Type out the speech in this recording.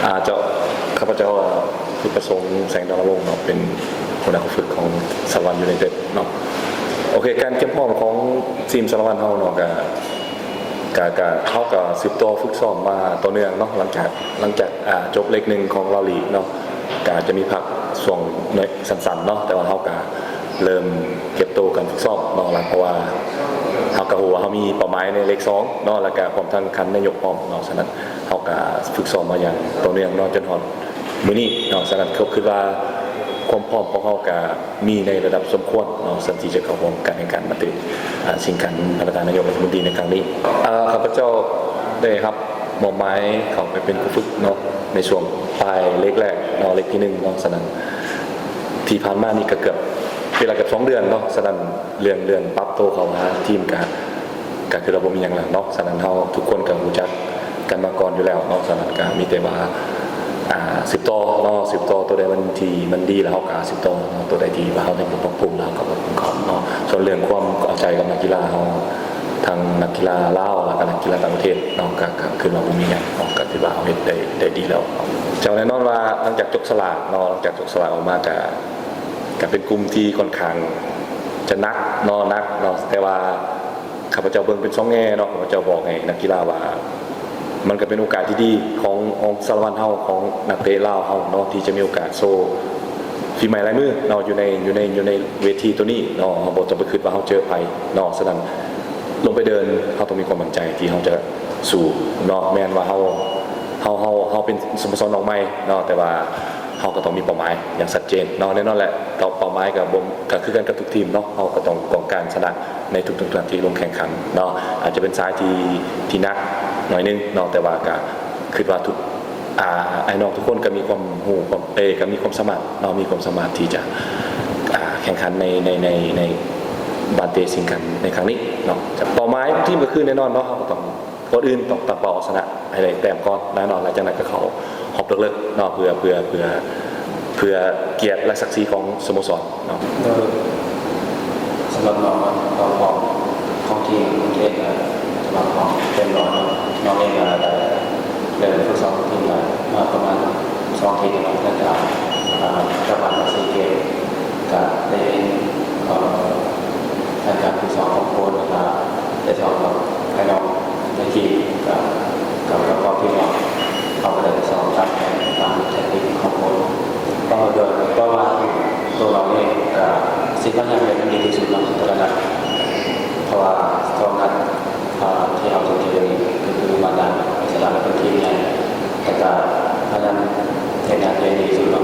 ອາ ເຈົ້າ ຂ້າພະເຈົ້າ ອາ ຄືປະສົງ ແສງດາລະວົງເນາະ ເປັນຫົວໜ້າຜູ້ຝຶກຂອງສາລະວັນຢູໄນເຕັດເນາະ. ໂອເຄ ການກຽມພ້ອມຂອງທີມສາລະວັນເຮົາເນາະ ກະ ກະ ກະ ເຮົາກະສືບຕໍ່ຝຶກຊ້ອມມາຕໍ່ເນື່ອງເນາະ ຫຼັງຈາກ ຫຼັງຈາກ ອາ ຈົບເລກໜຶ່ງຂອງລາວລີກເນາະ ກະຈະມີພັກຊ່ວງໜ້ອຍສັ້ນໆເນາະ ແຕ່ວ່າເຮົາກະເລີ່ມເກັບໂຕກັນຝຶກຊ້ອມເນາະ ແລ້ວເພາະວ່າເຮົາກະຮູ້ວ່າເຮົາມີເປົ້າໝາຍໃນເລກສອງເນາະ ແລ້ວກະພ້ອມທັງຂັ້ນນາຍົກພ້ອມເນາະ ສະນັ້ນ ເຮົາກະຝຶກຊ້ອມມາຢ່າງຕໍ່ເນື່ອງເນາະ ຈົນຮອດມື້ນີ້ເນາະ. ສະນັ້ນ ເຮົາຄິດວ່າຄວາມພ້ອມຂອງເຮົາກະມີໃນລະດັບສົມຄວນເນາະ ສ່ວນທີ່ຈະເຂົ້າຮ່ວມການແຂ່ງຂັນມາເຕະ ອາ ຊິງຂັນພະນັກງານນາຍົກລັດຖະມົນຕີໃນຄັ້ງນີ້. ອາ ຂ້າພະເຈົ້າໄດ້ຮັບມອບໝາຍເຂົ້າໄປເປັນຜູ້ຝຶກເນາະ ໃນຊ່ວງປາຍເລກແລກເນາະ ເລກທີໜຶ່ງເນາະ. ສະນັ້ນ ທີ່ຜ່ານມານີ້ກະເກືອບ ເວລາເກືອບສອງເດືອນເນາະ. ສະນັ້ນ ເລື່ອງ ເລື່ອງປັບໂຕເຂົ້າຫາທີມກະ ກະຄືວ່າບໍ່ມີຫຍັງແລ້ວເນາະ. ສະນັ້ນເຮົາທຸກຄົນກະຮູ້ຈັກກັນມາກ່ອນຢູ່ແລ້ວເນາະ. ສະນັ້ນກະມີແຕ່ວ່າ ອາ ສືບຕໍ່ເນາະ ສືບຕໍ່ ໂຕໃດມັນທີ່ມັນດີແລ້ວເຮົາກະສືບຕໍ່ເນາະ ໂຕໃດທີ່ວ່າເຮົາຍັງບໍ່ປັບປຸງແລ້ວເຮົາກະປັບປຸງເຂົ້າເນາະ. ສ່ວນເລື່ອງຄວາມເອົາໃຈກັບນັກກິລາເຮົາ ທັງນັກກິລາລາວ ແລ້ວກະນັກກິລາຕ່າງປະເທດເນາະ ກະ ກະຄືວ່າບໍ່ມີຫຍັງເນາະ ກະຖືວ່າເຮົາເຮັດໄດ້ ໄດ້ດີແລ້ວເນາະ. ເຈົ້າ ແນ່ນອນວ່າຫຼັງຈາກຈົບສະຫຼາກເນາະ ຫຼັງຈາກຈົບສະຫຼາກອອກມາກະ ກະເປັນກຸ່ມທີ່ຂ້ອນຂ້າງຈະໜັກເນາະ ໜັກເນາະ ແຕ່ວ່າຂ້າພະເຈົ້າເບິ່ງເປັນຊ່ອງແງ່ເນາະ ຂ້າພະເຈົ້າບອກໃຫ້ນັກກິລາວ່າ ມັນກະເປັນໂອກາດທີ່ດີຂອງ ຂອງສາລະວັນເຮົາ ຂອງນັກເຕະລາວເຮົາເນາະ ທີ່ຈະມີໂອກາດໂຊຝີໄມ້ລາຍມືເນາະ ຢູ່ໃນ ຢູ່ໃນ ຢູ່ໃນເວທີໂຕນີ້ເນາະ. ເຮົາບໍ່ຕ້ອງໄປຄຶດວ່າເຮົາເຈີໃຜເນາະ. ສະນັ້ນ ລົງໄປເດີນ ເຮົາຕ້ອງມີຄວາມໝັ້ນໃຈທີ່ເຮົາຈະສູ້ເນາະ. ແມ່ນວ່າເຮົາ ເຮົາ ເຮົາ ເຮົາເປັນສະໂມສອນນ້ອງໃໝ່ເນາະ ແຕ່ວ່າ ເຮົາກະຕ້ອງມີເປົ້າໝາຍຢ່າງຊັດເຈນເນາະ. ແນ່ນອນແຫຼະ ເປົ້າ ເປົ້າໝາຍກະບໍ່ ກະຄືກັນກັບທຸກທີມເນາະ ເຮົາກະຕ້ອງ ຕ້ອງການຊະນະໃນທຸກໆນັດທີ່ລົງແຂ່ງຂັນເນາະ. ອາດຈະເປັນສາຍທີ່ ທີ່ໜັກໜ້ອຍໜຶ່ງເນາະ ແຕ່ວ່າກະຄຶດວ່າທຸກ ອາ ອ້າຍນ້ອງທຸກຄົນກະມີຄວາມຮູ້ ຄວາມ ເອີ ກະມີຄວາມສາມາດເນາະ ມີຄວາມສາມາດທີ່ຈະ ອາ ແຂ່ງຂັນໃນ ໃນ ໃນ ໃນບານເຕະຊິງກັນໃນຄັ້ງນີ້ເນາະ. ເປົ້າໝາຍຂອງທີມກະຄືແນ່ນອນເນາະ ເຮົາກະຕ້ອງ ກ່ອນອື່ນຕ້ອງຕັ້ງເປົ້າເອົາຊະນະໃຫ້ໄດ້ແຕ້ມກ່ອນ ແນ່ນອນ ຫຼັງຈາກນັ້ນກະເຂົ້າຮອບເລິກໆເນາະ ເພື່ອ ເພື່ອ ເພື່ອ ເພື່ອກຽດ ແລະ ສັກສີຂອງສະໂມສອນເນາະ. ໂດຍ ສຳລັບນ້ອງເນາະ ຄວາມພ້ອມຂອງທີມເອງກະຖືວ່າພ້ອມເຕັມຮ້ອຍເນາະ. ນ້ອງເອງກະໄດ້ເລີ່ມຝຶກຊ້ອມທີມລະມາປະມານສອງອາທິດແລ້ວເນາະ ຫຼັງຈາກ ອາ ກັບມາຈາກຊີເກມ ກະໄດ້ ເອີ ໃນການຝຶກຊ້ອມຂອງໂຄ້ດ ແລ້ວກະໄດ້ຊ້ອມກັບອ້າຍນ້ອງໃນທີມ ກະ ກະປະກອບທີມເນາະ. ເຮົາກະໄດ້ຊ້ອມຕາມແຜນ ຕາມແທັກຕິກຂອງໂຄ້ດ. ເປົ້າໝາຍ ໂດຍ ເປົ້າໝາຍໂຕເຮົານີ້ກະຊິພະຍາຍາມເຮັດໃຫ້ດີທີ່ສຸດເນາະ ແຕ່ລະນັດ ເພາະວ່າສອງນັດ ອາ ທີ່ເຮົາຈະເຈີນີ້ກະຄືມາດາມ ເວສລາ ເປັນທີມໃຫຍ່ ແລ້ວກະພະຍາຍາມເຮັດງານໃຫ້ດີທີ່ສຸດເນາະ.